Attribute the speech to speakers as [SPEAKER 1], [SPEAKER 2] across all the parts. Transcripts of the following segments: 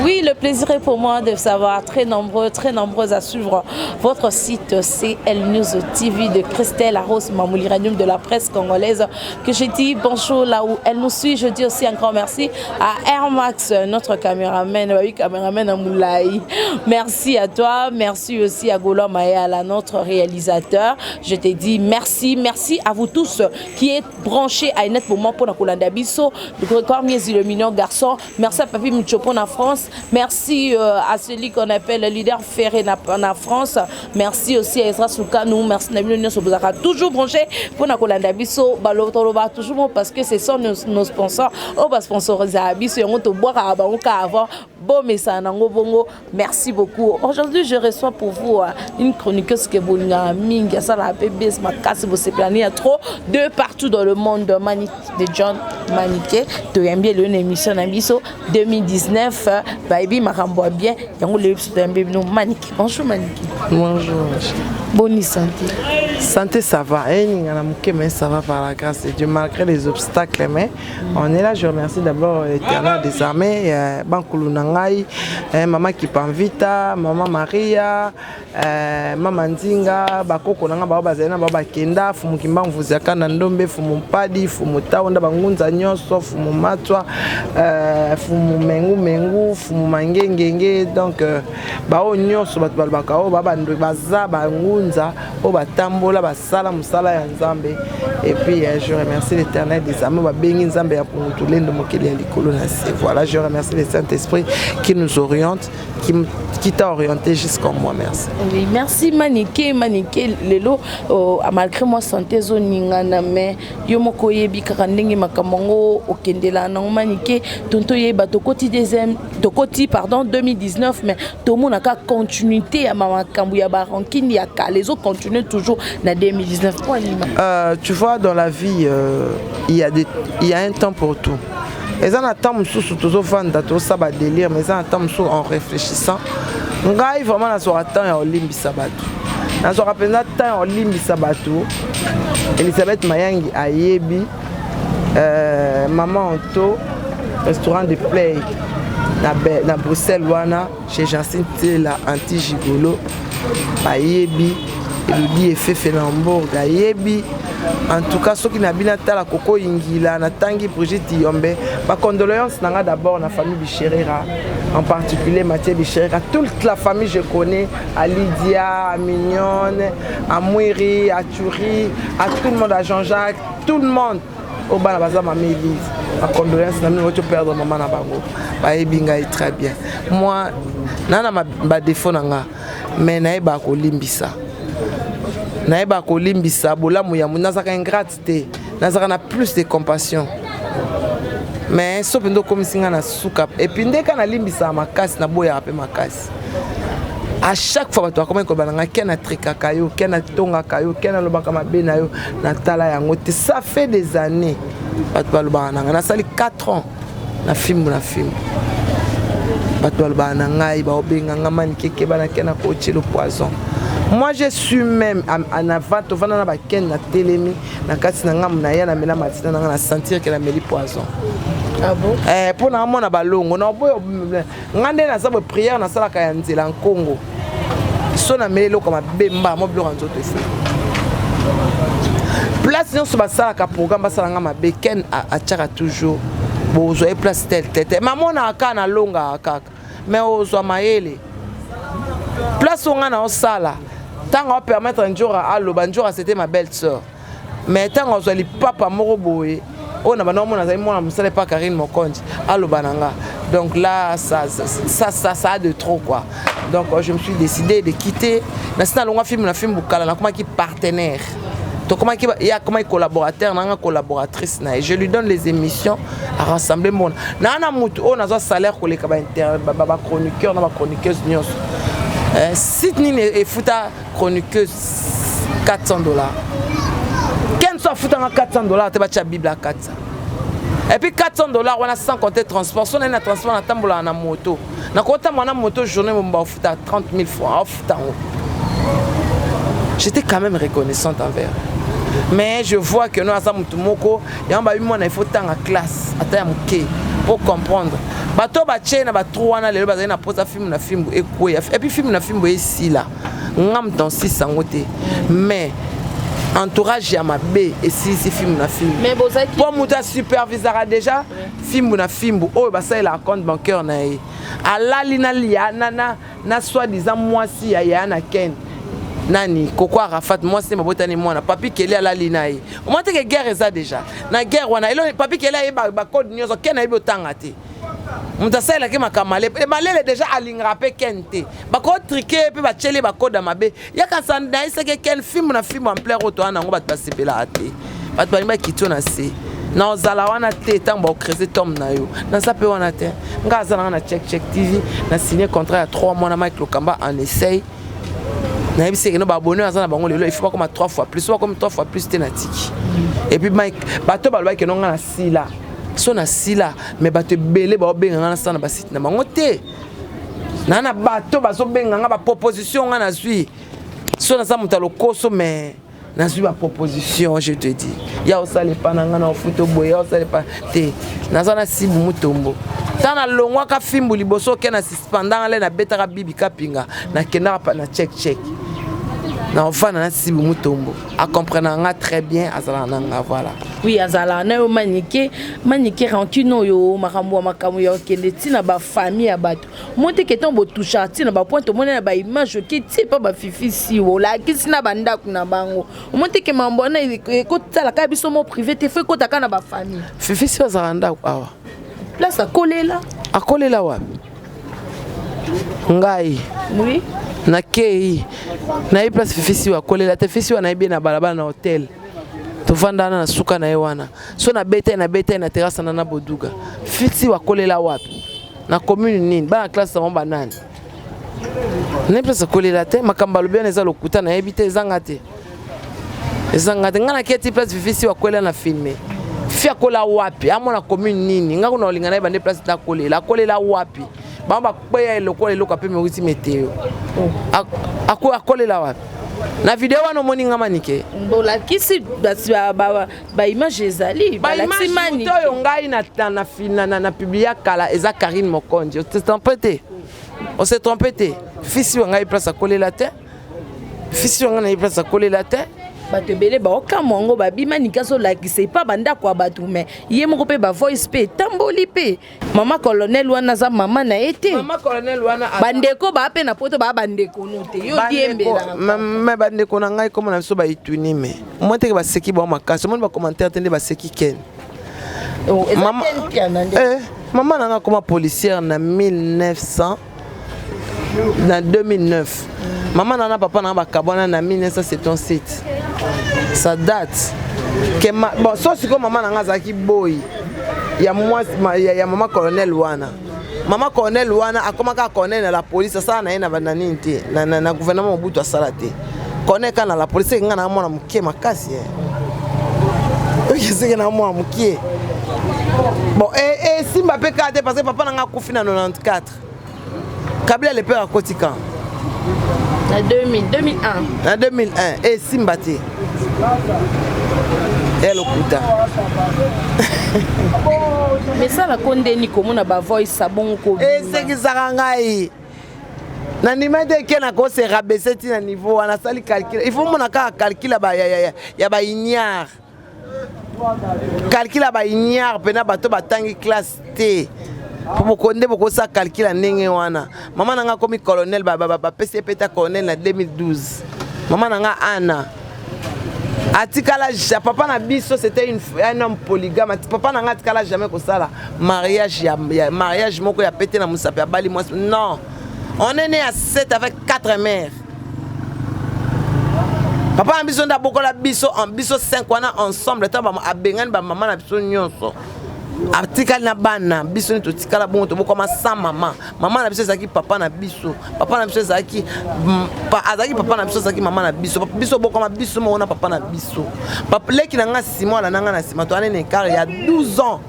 [SPEAKER 1] Oui, le plaisir est pour moi de savoir très nombreux, très nombreuses à suivre votre site CL News TV de Christelle Arros Mamouliranium de la presse congolaise. Que je dis bonjour là où elle nous suit. Je dis aussi un grand merci à Air Max, notre caméraman, oui, caméraman à Moulay. Merci à toi, merci aussi à Gola Mayala, notre réalisateur. Je te dis merci, merci à vous tous qui êtes branchés à un net moment pour la kolanda biso. Le mignon garçon. Merci à Papi Mouchopo en France. Merci à celui qu'on appelle le leader ferré en France. Merci aussi à Ezra Soukanou. Merci na bino nyonso bozalaka toujours branché pour na kolanda biso balotoloba toujours parce que ce sont nos sponsors oyo basponsorisaka biso yango tobwakaka bango ka avant bomesana nango bongo. Merci beaucoup. Aujourd'hui, je reçois pour vous une chroniqueuse ke bolingaka mingi, asalaka mpe bese makasi, bosepelani ya trop de partout dans le monde, Manike de John. Manike, toyambi elelo na émission na biso 2019. Bayebi makambo ya bien yango lelo biso toyambi bino Manike. Bonjour Manike.
[SPEAKER 2] Bonjour.
[SPEAKER 1] Boni santé?
[SPEAKER 2] Santé, ça va. Eh, mais ça va par la grâce de Dieu, malgré les obstacles. Mais on est là. Je remercie d'abord l'Éternel des armées, Bankulu na ngai, Maman Kipanvita, Maman Maria, Maman Nzinga, Bakoko na nga bao bazali na bao bakenda, Fumu Kimbangu Vuziaka na Ndombe, Fumu Mpadi, Fumu Taonda, Bangunza nyonso, Fumu Matwa, Fumu Mengu Mengu, Fumu Mangengenge. Donc, bao nyonso bato balobaka oyo babando baza bangunza oyo batambola basala mosala ya Nzambe. Et puis je remercie l'Éternel des armées, babengi Nzambe ya Pungutu Lendo, mokili ya likolo na se. Voilà, je remercie le Saint-Esprit qui nous oriente, qui t'a orienté jusqu'en moi. Merci.
[SPEAKER 1] Oui, merci Manike. Manike, lelo malgré moi santé ezoningana, mais yo moko oyebi kaka ndenge makambo yango okendela nango. Manike, tonto oyeba tokoti deuxième, tokoti, pardon, 2019, mais tomonaka continuité ya makambo ya barancune ya kala ezocontinue toujours na 2019 po alima.
[SPEAKER 2] Tu vois, dans la vie, il y a un temps pour tout. Eza na temps mosusu tozovanda, tozosala badélire, mais eza na temps mosusu, en réfléchissant, ngai vraiment nazwaka temps ya kolimbisa bato, nazwaka mpenza temps ya kolimbisa bato. Elisabeth Mayangi ayebi, mama Anto, restaurant de play na Bruxelles wana, chez Jancine Tela anti gigolo ayebi, Elodi Efefe na Hambourg ayebi. En tout cas, soki na bino atala koko Ingila, natangi Brigitte Yombe. Bacondoléance na nga d'abord na famille Bicherera, en particulier Mathieu Bicherera, toute la famille je connais, à Lydia, à Mignonne, à Mouiri, à Turi, à tout le monde, à Jean-Jacques, tout le monde oyo bana baza mama Elise. Bacondoléance na bino boti perdre mama na bango. Bayebi ngai très bien. Moi naa na badéfaut na nga, mais nayebaka kolimbisa, nayebaka kolimbisa bolamu ya nazalaka ingrate te, nazalaka na plus de compassion. Mais so mpenza okomisi ngai na suka, et puis nde ka nalimbisaka makasi, naboyaka mpe makasi. À chaque fois bato bakomaki koloba na ngai ke natrikaka yo, ke natongaka yo, ke nalobaka mabe na yo, natala yango te. Ça fait des années bato balobaka na ngai. Nasali 4 ans na fimbu na fimbu, bato balobaka na ngai, baobenga nga Manike, bana ke na kotie le poison. Moi, je suis même en avant, tovanda na bakende, na telemi na kati na ngambu na ye, namela matina na ngai, na sentir ke nameli poison.
[SPEAKER 1] Ah bon?
[SPEAKER 2] Eh, mpo na amona balongo na oboyo nga nde naza boye, prière nasalaka ya nzela nkongo. So nameli eloko mabe, mbala mo biloko ya nzoto esi place nyonso basalaka programme, basalanga mabe. Ken atiaka toujours bozwa ye place tel tel tel, mamonaka kaka, nalongaka kaka, mais ozwa mayele place oyo ngai na osala. Ntango apermettre Njora aloba, Njora c'était ma belle sœur, mais ntango azwa lipapa moko boye oyo na banda omona azali mwana mosala epa Karine Mokonzi, aloba na nga. Donc là, ça a de trop, quoi. Donc je me suis décidé de quitter. Nasi nalongwa film na film bukala, nakomaki partenaire, tokomaki, ye akomaki collaborateur na nga, collaboratrice na ye. Je lui donne les émissions à rassembler mona naa na mutu oyo nazwa salaire koleka bachroniqueur na bachroniqueuse nyonso. Site nini efuta chroniqueuse 400 $? Ken so afutanga 400 $ te, batya Bible ya 400. Et puis 400 $ wana sans compter transport. So nai na transport, natambolaka na moto, nakotambola na moto journée momba, ofuta 30 000 francs, aofuta yango. J'étais quand même reconnaissante envers, mais je vois que no aza motu moko yango babi mwana, il faut tanga classe ata ya moke. Po comprendre bato batie na batrou wana, lelo bazali na mposa Fimbu na Fimbu ekweya. Et puis Fimbu na Fimbu esila, nga moto nsisa yango te, mais entourage ya mabe esilisi Fimbu na Fimbu.
[SPEAKER 1] Mais bozalaki
[SPEAKER 2] Mpo moto asupervisaka déjà Fimbu na Fimbu oyo basalelaka compte bancaire na ye, alali na lia na soi-disant mwasi ya yaya na Ken, nani, Koko Arafat, mwasi nde babotani mwana Papi Keli, alali na ye. Omoi teke guerre eza déjà na guerre wana. Elo Papi Keli ayeba bacode nyonso, Ken ayebi otanga te. Moto asalelaki makambo malele déjà, alingaka mpe Ken te. Bakotrike mpe batieli ye bacode ya mabe. Yakanisa nayesaki Ken, Fimbu na Fimbu ampleur oyo towana yango, bato basepelaka te, bato balingi bakiti yo na se. Na ozala wana te ntango baocreuser tombe na yo. Naza mpe wana te. Nga aza nanga na Check Check TV, na signé contrat ya 3 mois na Mike Lokamba en essai. Nayebisi ekeno baabonné aza na bango lelo, il faut bakoma 3 fois plus. So bakomi 3 fois plus te, na tiki. Et puis Mike, bato balobaki keno nga na sila, so na sila, mais bato ebele baobenga nga nasala na basite na bango te. Na bato bazobenga nga, baproposition nga nazwi. So naza moto ya lokoso, mais nazwi baproposition, je te dis, ya osala epa na nga na ofuta boye, ya osala epa te. Naza na Sibu Mutombo. Ntango nalongwaka Fimbu liboso, oke na suspendanga le, nabetaka bibi kapinga, nakendaka na Check Check, na ovanda na Sibu Mutombo, acomprendre nga très bien, azalaka na nga, voilà.
[SPEAKER 1] Oui, azalaka na yo. Manike, Manike, rancune oyo, makambo ya makambo ya okende ntina bafamille ya bato mo te, ke ntango botouchaka ntina bapoint, tomoni na baimage oke tie mpa bafifi siwo, olakisi na bandako na bango. Omoni te ke mambo wana ekotalaka biso mo privé te, fo ekotaka na bafamille?
[SPEAKER 2] Fifi Siwo azalaka ndako awa.
[SPEAKER 1] Place akolela.
[SPEAKER 2] Akolela wapi? Ngai nakei, nayebi place Fifi Siwo akolela te. Fifi Siwo nayebi ye na balabala, na hotel tovanda wana, na suka na ye wana. So nabeta ye, nabeta ye na terrasse na boduga. Fifi Siwo akolela wapi? Na commune nini? Bana classe bango banani? Nayebi place akolela te. Makambo alobi wana eza lokuta, nayebi te, ezanga te, ezanga te. Ngai naketi place Fifi Siwo akolela na filme. Fi akola wapi? Amona commune nini? Ngai kuna olinga nayeba nde place te. Akolela, akolela wapi? Bango bakweya eloko, eloko ape meuti meteo. Akolela wapi na video wana omoni nga Manike?
[SPEAKER 1] Bolakisi baimage, ezali balakisi Manike.
[SPEAKER 2] Oyo ngai na publia kala eza Karine Mokonzi. Ose trompe te, ose trompe te. Fisi wa ngai place akolela te. Fisi wa ngai nayebi place akolela te.
[SPEAKER 1] Bato ebele baokamwa yango, babima nika azolakisa epa bandako ya bato, mais ye moko mpe bavoice mpe etamboli mpe mama colonel wana aza mama na ye te.
[SPEAKER 2] Mama colonel wana
[SPEAKER 1] Bandeko baa mpe na poto, baa bandeko no te, yo diembelaka.
[SPEAKER 2] Me bandeko na ngai, komona biso baituni, me omoi teke baseki bao makasi. Omoni bacommentaire te nde baseki Ken. Mama na nga akoma policière na 1900, na 2009. Mama na na papa na nga bakabwana na 1977, ça date ke ma, bon, so sikoyo mama na nga azalaki boyi ya mwasi ya mama colonel wana. Mama colonel wana akomaka colonel na la police, asala na ye na nini te, na gouvernement Mobutu, asala te colonel kaka na la police. Eke nga na mwana moke makasi, seke na mwana mokie. Bon, esimba mpe kaka te, parce que papa na nga akufi na 94. Kabila le père akoti quand?
[SPEAKER 1] Na 2000, 2001.
[SPEAKER 2] Na 2001. Esimba te, elokuta.
[SPEAKER 1] Mesalako ndeni komona bavoice abongo kobima?
[SPEAKER 2] Esekisaka ngai. Nandima te ke na kose rabaisser ti na niveau wana. Asali calcul, il faut mona kaka calcul ya baignare, calcul ya baignare mpena, bato batangi classe te. Po nde bokosala calcul ya ndenge wana. Mama na nga akomi colonel, bapesi ye peta colonel na 2012. Mama na nga ana atikala, papa na biso c'était un homme polygame. Papa na nga atikala jamais kosala mariage ya mariage moko ya pete na mosapi, abali mwasi. Non, on est né à 7 avec 4 mères. Papa na biso nde abokola biso, biso 5 wana ensemble. Ntango abengani bamama na biso nyonso, atikali na bana biso nde totikala bongo, tobokama sans mama. Mama na biso ezalaki papa na biso, papa na biso ezalaki, azalaki papa na biso, azalaki mama na biso. Biso bokama biso moko na papa na biso. Leki na nga Simon alanda nga na nsima, towana na écart ya 12 ans.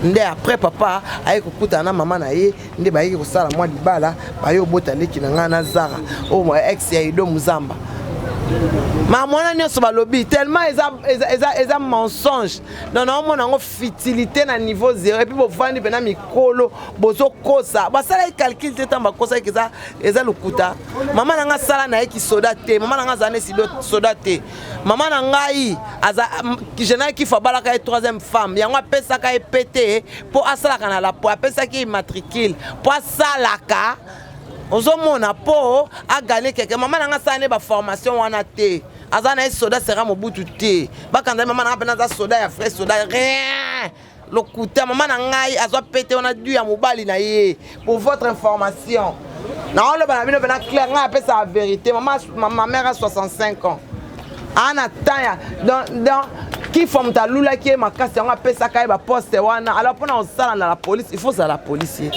[SPEAKER 2] Nde après papa aye kokutana na mama na ye, nde bayeki kosala mwa libala, baye obota leki na ngai na Zara, oyo ex ya Edo Muzamba. Makambo wana nyonso balobi tellement eza, eza, eza, eza mensonge. Donc naomona yango futilité na niveau zéro. Et puis bovandi mpena mikolo bozokosa, basalaki calcul te ntango bakosaki, eza lokuta. Mama na ngai asala na ye kisoda te, mama na ngai azala nesi soda te. Mama na ngai aza général Kifo, abalaka ye troisième femme, yango apesaka ye pete mpo asalaka na lapo, apesaki ye matricule mpo asalaka, ozomona, mpo agane keke. Mama na ngai asala ne baformation wana te, aza na ye soda sera Mobutu te. Bakanza mama na ngai mpena aza soda ya vrai soda, rien, lokuta. Mama na ngai azwa pete wana du ya mobali na ye. Pour votre information, naoloba na bino mpena clair, ngai apesaka vérité. Mama, ma mère a 65 ans, ana temps ya donc Kifo, moto alulaki ye makasi, yango apesaka ye baposte wana. Alors mpona kosala na la police, il faut ozala policier.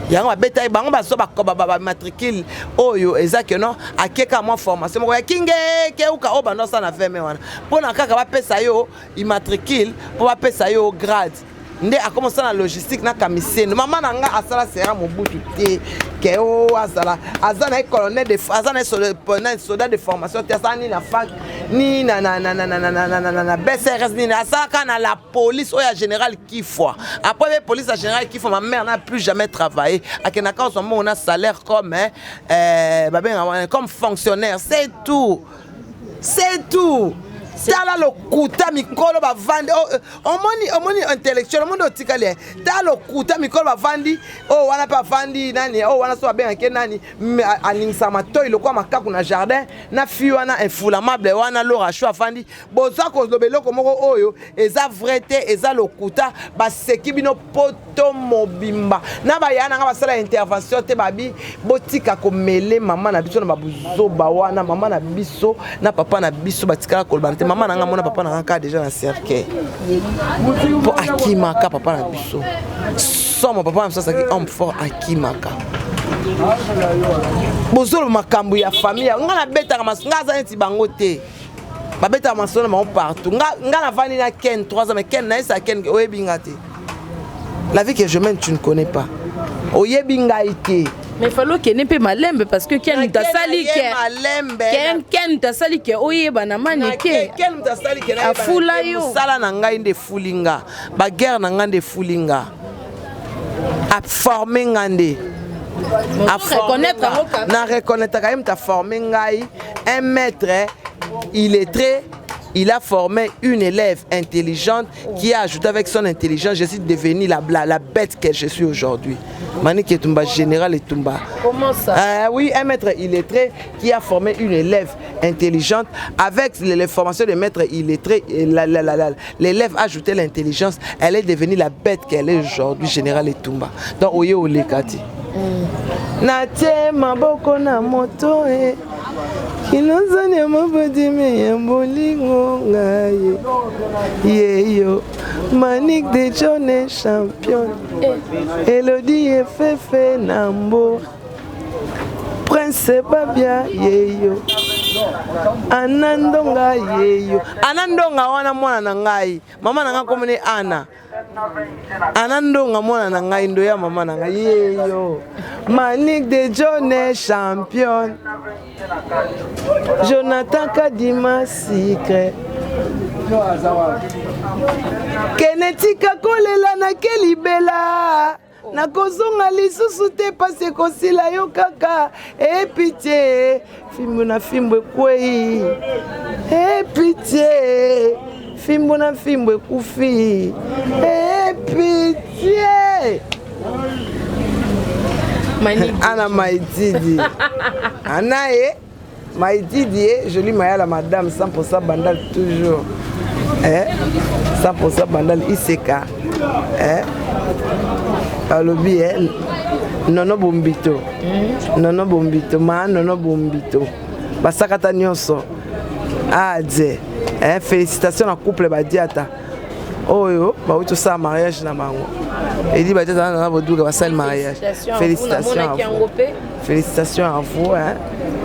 [SPEAKER 2] Yango babeta ye, bango bazwa bamatricule oyo eza keno akeka mwa formation moko ya kinge keuka oyo bando asala na veme wana, mpona kaka bapesa yo immatricule, mpo bapesa yo grade. Nde akoma osala logistique na Kamisendo. Mama na nga asala sera Mobutu te, ke o azala, aza na ye colonel de, aza na ye soldat de formation te. Asala nini na fac, ni na BCRS, nini, asalaka na la police oyo ya général Kifwa. Après be police ya général Kifwa, ma mère n'a plus jamais travaillé. Akendaka kozwa mbongo na salaire comme babengaka comme fonctionnaire, c'est tout, c'est tout. Tala lokuta, mikolo bavandi, omoni, omoni intellectuel, omoni otikali. Tala lokuta, mikolo bavandi oyo wana mpe avandi nani oyo wana, so babengaki nani, aningisaka matoi lokola makaku na jardin, na fille wana inflammable wana, Lora Sho, afandi. Boza koloba eloko moko oyo eza vrai te, eza lokuta. Baseki bino poto mobimba na baya na nga basala intervention te. Babi botika komele mama na biso na babuzoba wana. Mama na biso na papa na biso batikala koloba te. Mama na nga mona papa na nga kaka déjà na cercueil, mpo akimaka papa na biso somo. Papa na biso azalaki homme fort, akimaka. Bozoloba makambo ya famille, nga nabetaka, nga aza neti bango te, babetaka masolo na bango partout. Nga navandi na Ken 3 ans, mais Ken nayesa Ken, oyebi nga te. La vie que je mène, tu ne connais pas, oyebi ngai te.
[SPEAKER 1] Mais fallait okende mpe malembe, parce que Ken moto asali ke
[SPEAKER 2] malembe.
[SPEAKER 1] Ken moto asali ke oyeba na manike.
[SPEAKER 2] Ken moto asali ke
[SPEAKER 1] afula yo.
[SPEAKER 2] Mosala na ngai nde efuli nga, baguerre na ngai nde efuli nga, aforme nga nde. Na reconnaîtraka ye, moto aforme ngai. Un maître illettré, il a formé une élève intelligente qui a ajouté avec son intelligence, je suis devenu la bête que je suis aujourd'hui. Manik Etumba, général Etumba.
[SPEAKER 1] Comment ça?
[SPEAKER 2] Oui, un maître illettré qui a formé une élève intelligente. Avec les formations de maître illettré, l'élève a ajouté l'intelligence. Elle est devenue la bête qu'elle est aujourd'hui, général Etumba. Donc, oye olekati. Natie maboko na moto e kinozani ya mabodimi ya bolingo ngai yeyo Manik de John champion, Elodie Efefe na mbo Prince Babia yeyo Ana Ndonga yeyo Ana Ndonga wana mwana na ngai, mama na ngai komoni Ana, Ana Ndonga mwana na ngai, ndo ya mama na ngai yeyo Manik de John champion, Jonathan Kadima Secret, kene tika kolela nake libela, nakozonga lisusu te, pasi ekosila yo kaka. Epitie, fimbu na fimbu ekwei, epitie, fimbu na fimbu ekufi, epitie. Ana Maitidi, Ana ye Maitidi ye Joli Mayala, madame 100% Bandal toujours, eh? 100% Bandal Iseka, eh? Alobi eh? Nono Bombito, Nono Bombito, ma Nono Bombito, basakata nyonso adze, eh? Félicitation na couple Badiata. Oyo bauti tosala mariage na bango. Edi Badi azala na boduka basali mariage. Félicitations à vous. Félicitations à vous. Hein.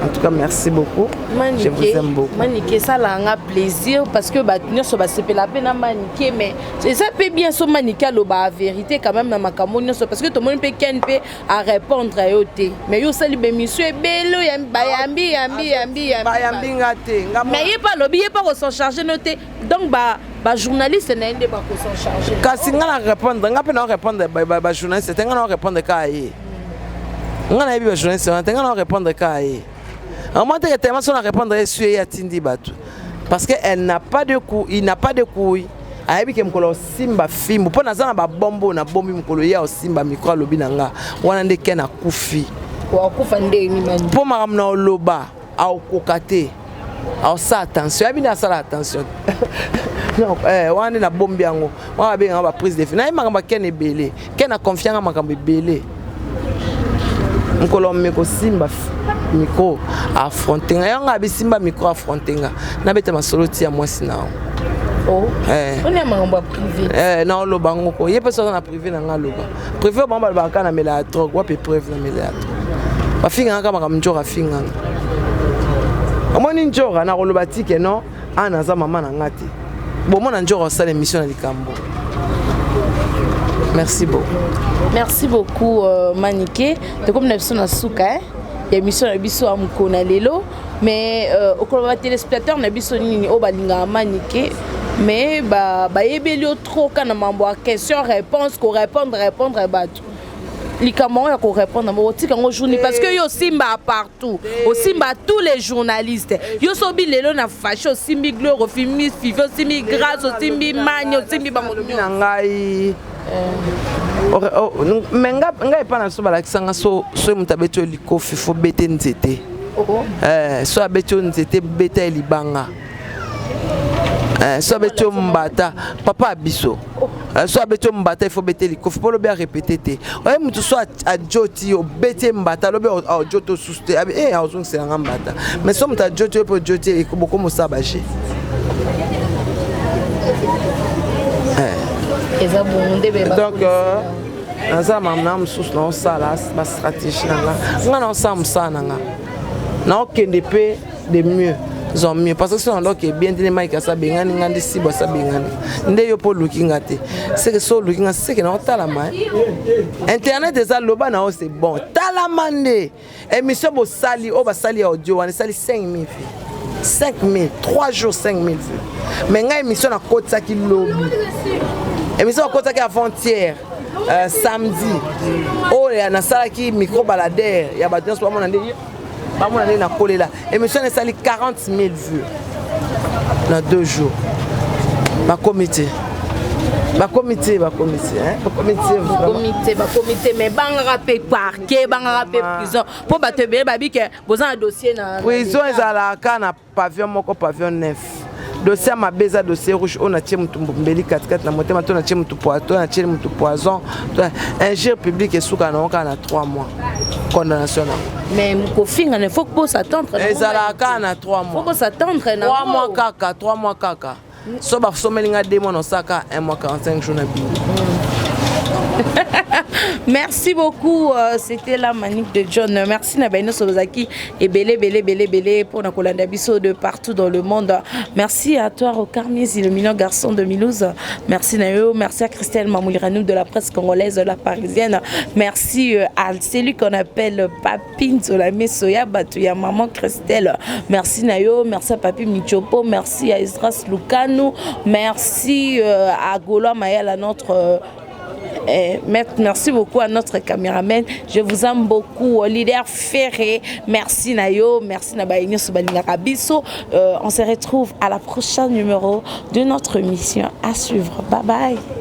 [SPEAKER 2] En tout cas, merci beaucoup.
[SPEAKER 1] Manike,
[SPEAKER 2] Je vous aime beaucoup.
[SPEAKER 1] Manike, esalaka nga plaisir parce que bato nyonso basepela mpe na Manike, mais eza mpe bien so Manike aloba vérité quand même na makambo nyonso, parce que tomoni mpe Ken mpe arépondre yo te, mais yo osali bémission ebele oyo bayambi yambi yambi yambi.
[SPEAKER 2] Bayambi nga te. Nga
[SPEAKER 1] Mais ye mpe alobi ye mpe akosan charge no te, donc bajournaliste na ye nde bakosan charge.
[SPEAKER 2] Kasi nga na répondre, nga mpe na répondre bajournaliste te, nga na répondre kaka ye. Nga nayebi bajournaliste wana te, nga na répondre kaka ye. Amoi teke tellement so na répondre ye su ye atindi bato, parce que elle n'a pas de cou, il n'a pas de couille. Ayebi ke mokolo osimba fimbu mpo naza na babombo nabombi, mokolo ye osimba micro alobi na nga wana nde ke nakufi.
[SPEAKER 1] Wakufa ndeni, Mani?
[SPEAKER 2] Mpo makambo na oloba aokoka te, aosala attention, ayebi nde asala attention. Non, wana nde nabombi yango wana, babengaka baprise de nayebi makambo akene ebele, ke na confianga makambo ebele. Mokolo me kosimba micro affronte nga, yango abisimba micro affronte nga, nabeta masolo ti ya mwasi na yo.
[SPEAKER 1] Oh.
[SPEAKER 2] Eh.
[SPEAKER 1] Oni ya makambo ya privé.
[SPEAKER 2] Eh, na oloba ngo ko ye mpe so aza na privé na nga, aloba privé. Bango balobaka kaka na mela ya drogue, wapi preuve na mela ya drogue? Bafinganga kaka makambo njoka afinganga. Omoni njoka na koloba tike non, ana aza mama na nga te. Bomona njoka osala émission na likambo. Merci beaucoup.
[SPEAKER 1] Merci beaucoup, Manike. Tokomi na biso na suka, hein? Ya émission na biso ya mokolo na lelo, mais okoloba batéléspectateur na biso nini oyo balingaka Manike, mais bayebeli yo trop ka na mambo ya question réponse, korépondre répondre bato, likambo yango ya korépondre yango otika yango journée, parce que yo osimba partout, osimba tous les journalistes. Yo sobi lelo na Fache, osimbi Gloire, osimbi Fifi, osimbi Grâce, osimbi Mani, osimbi bango.
[SPEAKER 2] Na ngai, mais ngai epa na biso balakisanga so soki moto abeti yo likofi, fo bete nzete. So abeti yo nzete, beta ye libanga. So abeti yo mbata, papa ya biso, so abeti yo mbata, ifo bete likofi, mpo lobi arépéter te. Oye motu so ajoti, obeti ye mbata, alobi ajoti osusu te, abi e azongiselanga mbata. Mais so moto ajoti yo mpe ojoti ye, bokomosala baje.
[SPEAKER 1] Eza bongo nde.
[SPEAKER 2] Donc naza makambo na mosusu, naosala bastratégie na nga, nga naosala mosala na nga, naokende mpe de mieux en mieux, parce que so nandoke bien te nde Mike asa bengani nga, nde Sibo asa bengani nde yo mpo oluki nga te. Seke so oluki nga, seke naotalama internet eza loba na yo, c'est bon, talama nde émission bosali oyo basali ya audio wana esali 5000 vues, 5000, 3 jours 5000 vues. Mais ngai émission nakotisaki lobi, émission nakotisaki avant-hier, samedi oyo nasalaki micro baladeur ya bato nyonso bamona nde bamona nde nakolela. Émission esali 40 000 vues na 2 jours. Bakomi te, bakomi te, bakomi te, bakomi te.
[SPEAKER 1] Bakomi te, bakomi te, mais bangaka mpe parquet, bangaka mpe prison, mpo bato ebele babike boza na dossier na
[SPEAKER 2] Prison ezalaka na pavillon moko, pavillon 9. Dossier ya mabe eza dossier rouge oyo natie motu mbeli katikati na motema, to natie motu to natie motu poison, injure publique, esuka nango kaka na 3 mois condamnation nango.
[SPEAKER 1] Mais kofingana, il faut ko s'attendre.
[SPEAKER 2] Ezalaka kaka na 3 mois.
[SPEAKER 1] Faut ko s'attendre
[SPEAKER 2] na 3 mois kaka, 3 mois kaka. So basomeli nga 2 mois, nosaka 1 mois 45 jours na bino.
[SPEAKER 1] Merci beaucoup, c'était la Manique de John. Merci na baino Solozaki et belé belé belé belé pour na kolanda biso de partout dans le monde. Merci à toi Rocard Mizi, le mignon garçon de Milouz. Merci Nayo, merci à Christelle Mamouliranou de la presse congolaise, la parisienne. Merci à celui qu'on appelle Papi Nzola Mesoya Batouya, maman Christelle. Merci Nayo, merci à Papi Michopo, merci à Esdras Lukanu, merci à Golo Mayala, notre merci beaucoup à notre caméraman. Je vous aime beaucoup. Leader Ferré. Merci Nayo. Merci Nabaïnyo Soubalinga Biso. On se retrouve à la prochaine numéro de notre émission à suivre. Bye bye.